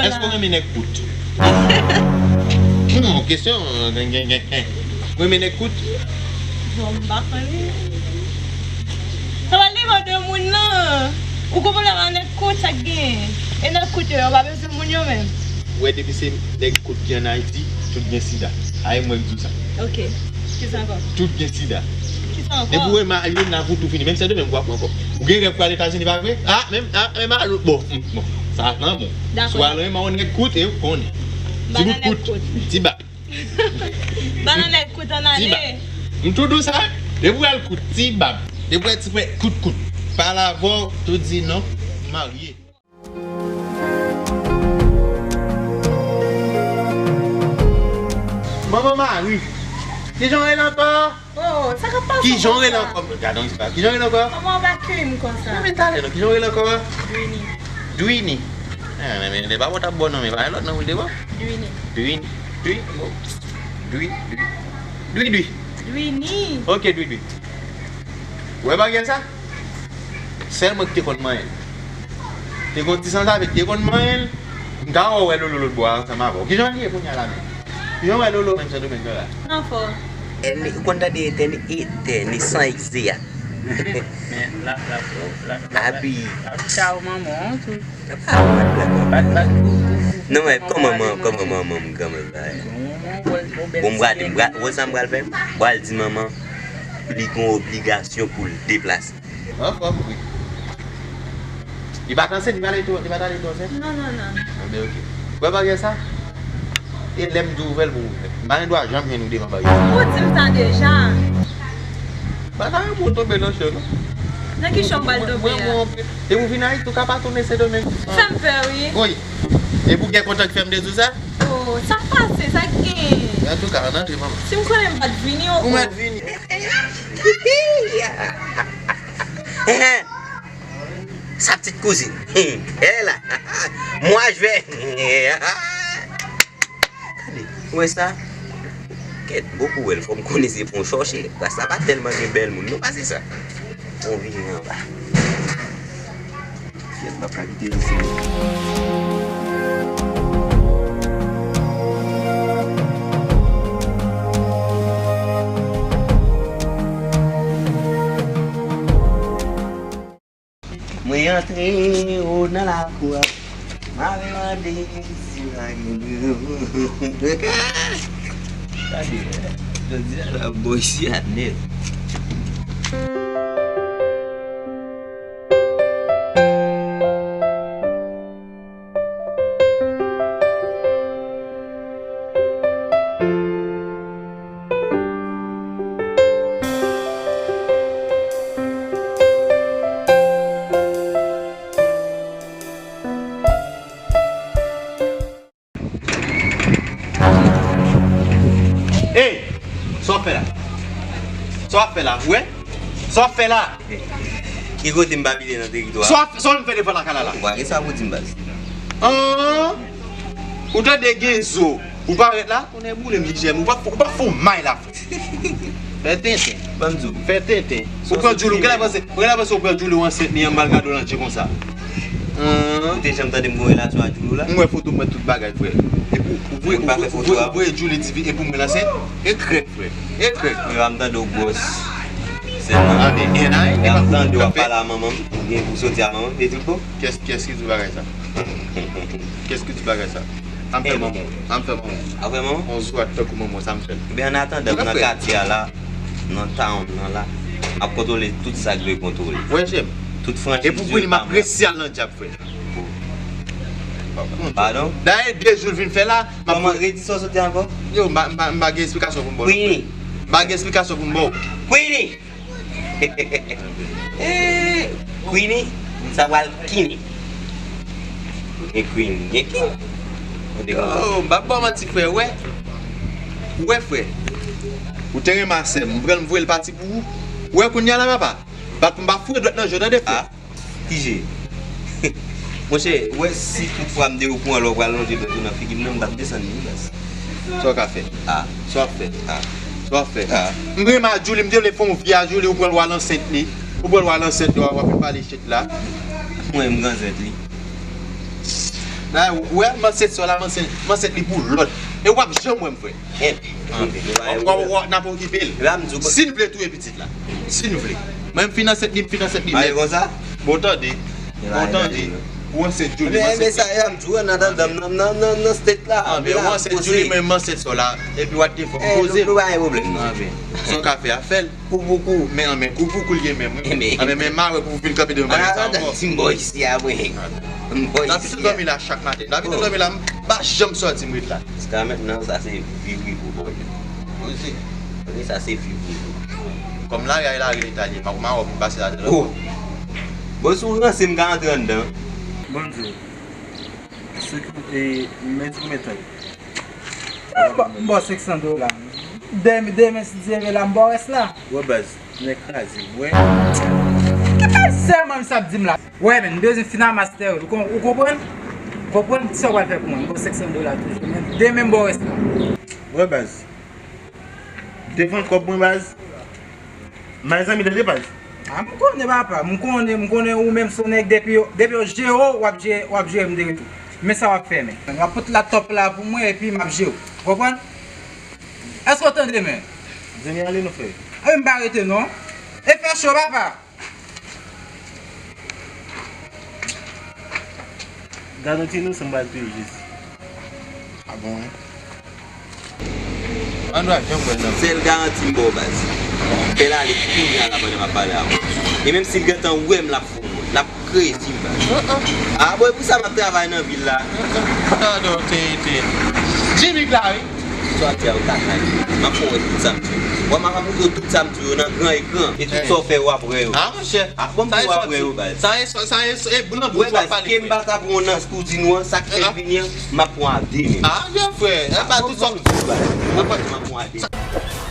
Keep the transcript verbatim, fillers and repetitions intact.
Èske w renmen nèg kout? Non, kesyon, gen, gen, gen, gen. Ou renmen nèg kout? Bon, m pa konnen. Sa pa depann de moun nan. Ou konprann la, nèg kout, sa k genyen? E nèg kout yo, yo pa bezwen moun yo menm. Ou wè, depi se nèg kout ki ann Ayiti, tout gen sida. A, e mwen k di w sa. Ok. Kisa ankò? Tout gen sida. Kisa ankò? Depi w wè Mario nan, ou tou fini. Menm Sendomeng, ou pa pran ankò. Ou gen rèv pou al Etazini, pa vre? A, menm, a, menm a, bon, hmm, bon. Sa nan bon. Dakò. Sou al yon maron nèg kout, e ou konnen. Ti bout kout, ti bab. Ba nan nèg kout ann ale. M tou di w sa, depi w al kout, ti bab. Depi w al ti frè, kout, kout. Pale avè w, tou di non, m marye. Manman Mari, kijan w rele ankò? Oh, sa k ap pase? Kijan w rele ankò? Gade yon ti pa. Kijan w rele ankò? Kòman w ap akeyi m konsa? Non, men talè non. Kijan w rele ankò? Dwini. Dwini. Ah, men, men, men, pa bon, t ap bon non, men pa gen lòt non pou l te bon. Dwini. Dwini. Dwi, bon. Dwi, Dwi. Dwi, Dwi. Dwini. Ok, Dwi, Dwi. Ou wè bagay sa? Sèl mwen ki te konn manyen l. Te gon ti sanzave ki te konn manyen l. M ka wè w wè Lolo lòt bò a ansanm avè w. Kijan l ye kounye a la menm? Kijan w wè Lolo menm Sendomeng la? Anfò. Etèn, ou konn tande etèn, etèn, san egze a. Men, la, la, la, la, la. Abi. Chaw manman w tou. Bat, bat. Non, men kòman manman, kòman manman m granmèt la? Bon, m pral di, m pral, wè sa m pral fè? M pral di manman, li gon obligasyon pou l deplase. Anfòm, wi. Li pa t ansent, li pa t ale tou, li pa t ale tou ansent? Non, non, non. Anben, ok. Wè bagay sa? E lè m di w ouvè l pou ouvè. M pa gen dwa janm jwenn ou devan bagay sa. Ou di m sa deja. Bagay pou w tonbe nan cho, non? Nan ki cho m pral tonbe a? Mwen, mwen, mwen, depi w vin Ayiti, ou ka pa tounen Sendomeng. Fè m pè, wi. Wi. E pou gen kontan ki fè m te di w sa? Oh, sa k pase, sa k genyen? Antouka, ann antre, manman. Si m konnen m pa t vini, oh, oh. Ou mèt vini. Sa pitit kouzin. Hèla. Mwa jwè. Gade, ou wè sa? Kèt, bon pou wè l, fò m konnen se pou yon chòche. Plas la pa tèlman gen bèl moun, non, pa se sa. Fò m vire anba. Kèt, m ap ka kite l isi. Mwen antre o nan lakou a. M ale mande si pa gen moun. Gade, jodi a la bò isi a nèt. Ey! Sa w ap fè la? Sa w ap fè la? Ou wè? Sa w ap fè la? Ki kote m pa pile nan teritwa? Sa w ap, sa w vin fè devan lakay la la? Ou pa gen sa pou di m, baz. An! Ou tande gen zo. Ou parèt la? Tonnè boule m, li jèm. Ou pa, ou pa fè w may la, frè. Fè tenten. Ban m di w. Fè tenten. Ou pran Djouli, ou genlè panse, ou genlè panse ou pran Djouli, ou ansent li an, m pral gade w nan je konsa. An. Ou te janm tande m gen yon relasyon ak Djouli la? M wè foto m, wè tout bagay, frè. Epi ou voye, ou voye, ou voye Djouli di vi, epi mwen ansent? E krèk, frè. E krèk. Epa m tande w gwòs. Sèlman. Epa m tande w ap pale a manman m. Ou gen pou soti a manman m, e tout bon? Kiyès, kiyès ki di w bagay sa? Kiyès ki di w bagay sa? Sa m fè manman w. Sa m fè manman w. Apre manman? On zo ak tankou manman w, sa m fè l. Ebyen, an atandan, m nan katye a la, nan town nan la, m ap kontwole tout sa k dwe kontwole. Wè, jèm. Tout franchiz yo pa mwen. E pou Brini, m ap resi al nan dyab, frè. Padon? Dayè, de jou l vin fè la, m ap... Kòman, redi sa w sot di ankò? Yo, m pa, m pa, m pa gen esplikasyon pou m ba w non, frè. Queenie! M pa gen esplikasyon pou m ba w. Queenie! Eh, Queenie, sa pral kini. Gen Queenie, gen king. Oh, m p ap ba w manti, frè, wè. Ou wè, frè. Ou te renmen a sè m, m pran l, m voye l pati pou ou. Ou wè kounye a la, papa? Bat pou m pa foure dwèt nan je w, tande, frè. Ah, ki je? Monchè, ou wè, si tout fwa m te okouran lè w pral lonje dwèt ou nan figi m nan, m t ap desann li, wi, baz. Sa w ka fè? Ah. Sa w ap fè? Ah. Sa w ap fè? Ah. M renmen a Djouli, m te vle fè yon vi a Djouli, ou pran l, w al ansent li. Ou pran l, w al ansent li, w ap, w ap vin pale shit la. Mwen, m gen ansent li. La, ou wè, m ansent sè w la, m ansent, m ansent li pou lòt. E w p ap janm wè m, frè. Enben, enben, nou pa gen pwoblèm. W ap, w ap, n ap okipe l. La, m di w, si n vle touye pitit la. Si n vle. Mwen, m fin ansent li, m fin ansent li nèt. Konsa? Bon, tande. Bon, tande. Ou ansent Julie, m ansent. Enben, sa, m di w, nan, nan, nan state la. Anben, ou ansent Julie, mwen, m ansent sè w la. Epi, what the fuck, poze l. Nou pa gen pwoblèm, non. Anben, sa w ka fè a, fè l. Pou, pou, pou. Men, men, pou, pou, pou l ye menm, wi. Anben, men, mare pou fin kanpe devan bagay sa ankò. Ti m bò isi a, mwen. M bò isi a. David ap dòmi la chak maten. David ap dòmi la, m pa janm sòti, m ret la. Jiska mentnan, sa se vi wi pou bò yo. Wi, sa se vi wi pou. Kòm lari a, lari leta li ye, ma, ma wè pou pase la. Oh. Bon, si w ranse, m ka antre anndan. Bonjou. Sou ki, e, men sou konbyen tan? M ba w senk san dola. Demen, demen, si Dye vle, la, m ba w rès la. Wè, baz, nèg kraze m, wè. Ki baz sèlman misye ap di m la? Wè, men, m bezwen fin amass tèren, ou kon-, ou konprann? Konprann? Kisa w pral fè pou mwen? M ba w senk san dola toujou, men demen m ba w rès la. Wè, baz. Defann kòb mwen, baz. Mezanmi, tande, baz. A, m konnen, papa. M konnen, m konnen ou menm se yon nèg depi yo, depi yo jere w, w ap jere, w ap jere m de retou. Men sa w ap fè, men. W ap pote la top la pou mwen epi m ap jere w. Konprann? Èske w tande, men? Zanmi, ale non, frè. A, men m pa rete, non. E fè cho, papa. Garanti nou se m pral touye Jezi. A bon, wi. Ann wè, jan m wè l nan. Sèl garanti m ba w, baz. Fè l ale kounye a la pandan m ap pale avè w. E menm si l gentan wè m, l ap fè w mò. L ap kreye ti m, baz. A bon, e pou sa m ap travay nan vil la. Tande w, te, te. Jimmy la, wi. Sòti a, ou ka kay. M ap fè w wè tout sa m di w. Wè, m ap montre w tout sa m di w yo nan gran ekran. E tout sa w fè yo, w ap wè yo. A, monchè. A, bon, m pou w ap wè yo, baz. Sa e, sa e, e, blan bouch w ap pale. Wè, baz, ke m pa ta pran nan Scoudino an, sa k fè l vini an, m ap pran a de men. A, byen, frè. A, pa tout sa m di w, baz. M ap pran a de men.